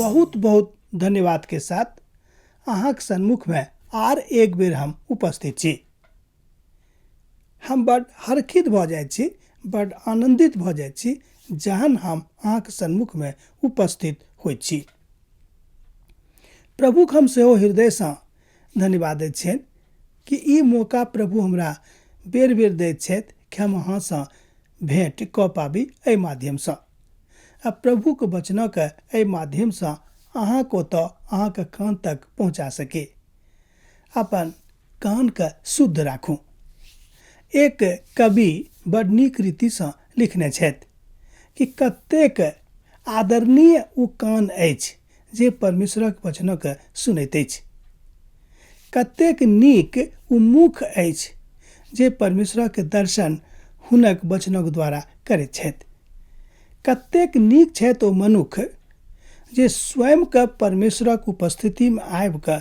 बहुत बहुत धन्यवाद के साथ अहाँक सन्मुखमे आर एक बेर हम उपस्थित छी। हम बड हरखित भऽ जाइत छी, बड आनन्दित भऽ जाइत छी जहन हम अहाँक सन्मुखमे उपस्थित होइत छी। प्रभुक हम सेहो हृदयसँ धन्यवाद दैत छियनि कि ई मौका प्रभु हमरा बेर बेर दैत छथि कि हम अहाँसँ भेँट कऽ पाबी एहि माध्यमसँ आ प्रभुक वचनक एहि माध्यमसँ अहाँक ओतऽ अहाँक कान तक पहुँचा सकी। अपन कानके शुद्ध राखू। एक कवि बड नीक रीतिसँ लिखने छथि कि कतेक आदरणीय ओ कान अछि जे परमेश्वरक वचनक सुनैत अछि। कतेक नीक ओ मुख अछि जे परमेश्वरक दर्शन हुनक वचनक द्वारा करैत छथि। कतेक नीक छथि ओ मनुख जे स्वयंके परमेश्वरक उपस्थितिमे आबि कऽ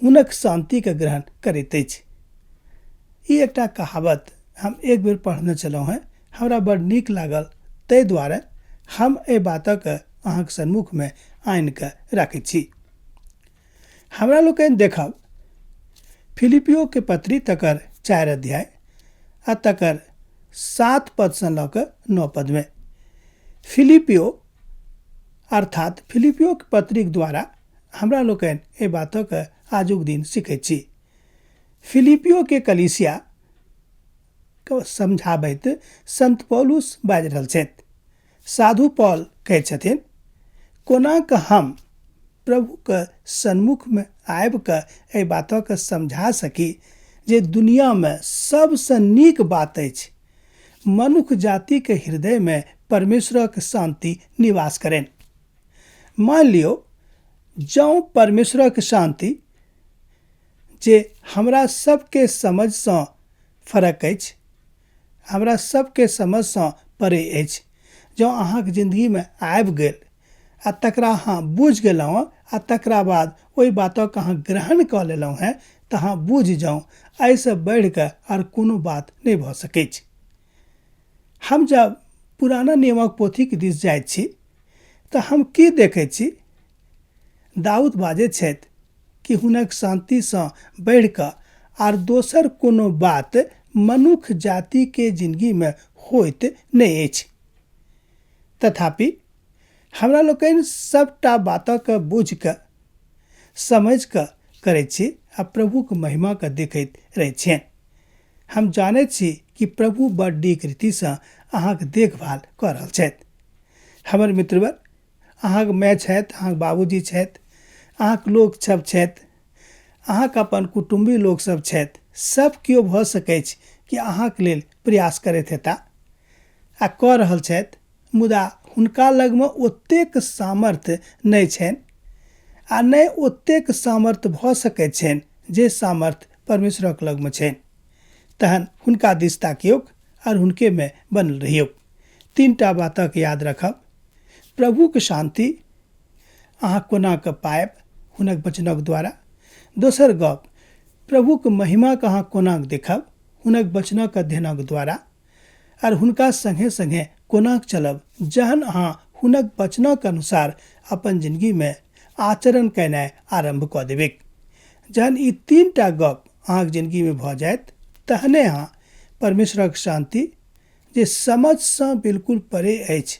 हुनक शान्तिके ग्रहण करैत अछि। ई एकटा कहावत हम एक बेर पढ़ने छलहुँ हेँ, हमरा बड़ नीक लागल, ताहि दुआरे हम एहि बातक अहाँक सन्मुखमे आनि कऽ राखैत छी। हमरा लोकनि देखब फिलिपियोके पत्री तकर 4 अध्याय आ तकर 7 पदसँ लऽ कऽ 9 पदमे। फिलिपियो अर्थात फिलिपियोके पत्रीक द्वारा हमरा लोकनि एहि बातक आजुक दिन सीखैत छी। फिलिपियोके कलीसिया के समझाबैत संत पौलुस बाजि रहल छथि। साधु पॉल कहै छथिन, कोना कऽ हम प्रभुके सन्मुखमे आबि कऽ एहि बातके समझा सकी जे दुनियामे सबसँ नीक बात अछि मनुख जातिके हृदयमे परमेश्वरक शान्ति निवास करनि। मान लियौ जँ परमेश्वरक शान्ति जे हमरा सबके समझसँ फरक अछि, हमरा सबके समझसँ परे अछि, जँ अहाँक जिन्दगीमे आबि गेल आ तकरा अहाँ बुझि गेलहुँ आ तकरा बाद ओहि बातक अहाँ ग्रहण कऽ लेलहुँ हेँ तऽ अहाँ बुझि जाउ एहिसँ बढ़िकऽ आर कोनो बात नहि भऽ सकैछ। हम जब पुराना नियमक पोथीके दिस जाइत छी तऽ हम की देखैत छी, दाऊद बाजैत छथि कि हुनक शान्तिसँ बढ़िकऽ आर दोसर कोनो बात मनुख जातिके जिन्दगीमे होइत नहि अछि। तथापि हमरा लोकनि सबटा बातक बुझि कऽ समझि कऽ करैत छी आ प्रभुक महिमाके देखैत रहैत छियनि। हम जानैत छी कि प्रभु बड़ नीक रीतिसँ अहाँक देखभाल कऽ रहल छथि। हमर मित्रवर, अहाँक माय छथि, अहाँक बाबूजी छथि, अहाँक लोक सब छथि, अहाँक अपन कुटुम्बी लोक सब छथि, सब केओ भऽ सकैछ कि अहाँक लेल प्रयास करैत हेता आ कऽ रहल छथि, मुदा हुनका लगमे ओतेक सामर्थ्य नहि छनि आ नहि ओतेक सामर्थ्य भऽ सकैत छनि जे सामर्थ्य परमेश्वरक लगमे छनि। तहन हुनका दिस ताकियौक आर हुनकेमे बनल रहियौक। 3टा बातक याद रखब। प्रभुक शान्ति अहाँ कोना कऽ पायब? हुनक वचनक द्वारा। दोसर गप, प्रभुक महिमाके अहाँ कोना कऽ देखब? हुनक वचनक अध्ययनक द्वारा। आर हुनका संगे संगे कोना कऽ चलब? जहन अहाँ हुनक वचनक अनुसार अपन जिंदगीमे आचरण केनाइ आरम्भ कऽ देबैक। जहन ई 3टा गप अहाँक जिंदगीमे भऽ जायत तहने अहाँ परमेश्वरक शान्ति जे समझसँ बिल्कुल परे अछि,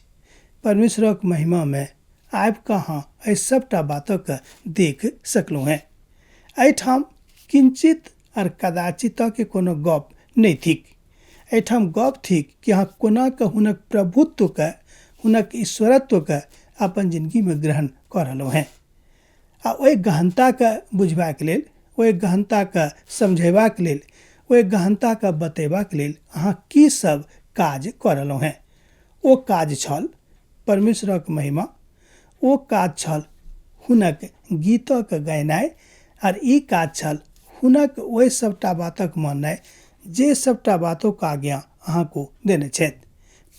परमेश्वरक महिमामे आबि कऽ अहाँ एहि सभटा बातक देख सकलहुँ हेँ। एहिठाम किंचित आर कदाचितक कोनो गप नहि थिक। एहिठाम गप थिक कि अहाँ कोना कऽ हुनक प्रभुत्वके, हुनक ईश्वरत्वके अपन जिंदगीमे ग्रहण कऽ रहलहुँ हेँ। आ ओहि गहनताके बुझबाक लेल, ओहि गहनताके समझेबाक लेल, ओहि गहनताके बतेबाक लेल अहाँ की सब काज कऽ रहलहुँ हेँ। ओ काज छल परमेश्वरक महिमा, ओ काज छल हुनक गीतक गयनाइ, आर ई काज छल हुनक ओहि सबटा बातक माननाइ जे सबटा बातोक आज्ञा अहाँको देने छथि।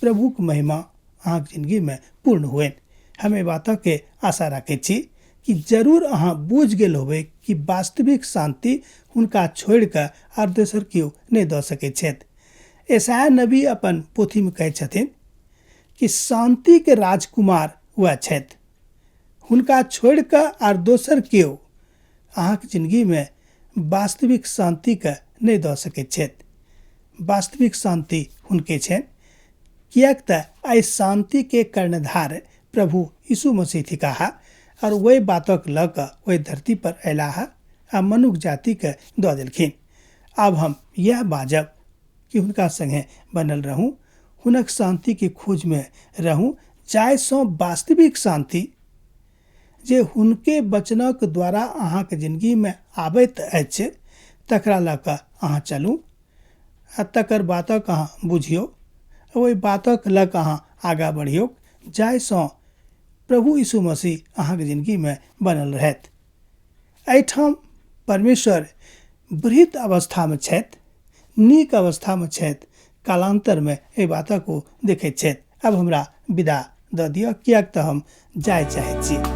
प्रभुक महिमा अहाँक जिंदगीमे पूर्ण हुए। हम एहि बातके आशा राखैत छी कि जरूर अहाँ बुझि गेल होबै कि वास्तविक शान्ति हुनका छोड़ि कऽ आर दोसर केओ नहि दऽ सकैत छथि। यशायाह नबी अपन पोथीमे कहै छथिन कि शान्तिके राजकुमार वएह छथि। हुनका छोड़ि कऽ आर दोसर केओ अहाँके जिनगीमे वास्तविक शान्तिके नहि दऽ सकैत छथि। वास्तविक शान्ति हुनके छनि, किएक तऽ एहि शान्तिके कर्णधार प्रभु यीशु मसीह थिकाह आओर ओहि बातक लऽ कऽ ओहि धरती पर अयलाह आ मनुख जातिके दऽ देलखिन। आब हम इएह बाजब कि हुनका संगे बनल रहू, हुनक शान्तिके खोजमे रहू, जाहिसँ वास्तविक शान्ति जे हुनके वचनक द्वारा अहाँके जिनगीमे आबैत अछि तकरा लऽ कऽ अहाँ चलू आ तकर बातक अहाँ बुझियौ, ओहि बातक लऽ कऽ अहाँ आगाँ बढ़ियौ, जाहिसँ प्रभु यीशु मसीह अहाँके जिनगीमे बनल रहथि। एहिठाम परमेश्वर वृद्ध अवस्थामे छथि, नीक अवस्थामे छथि, कालान्तरमे एहि बातक ओ देखैत छथि। आब हमरा विदा दऽ दिअ, किएक तऽ हम जाय चाहैत छी।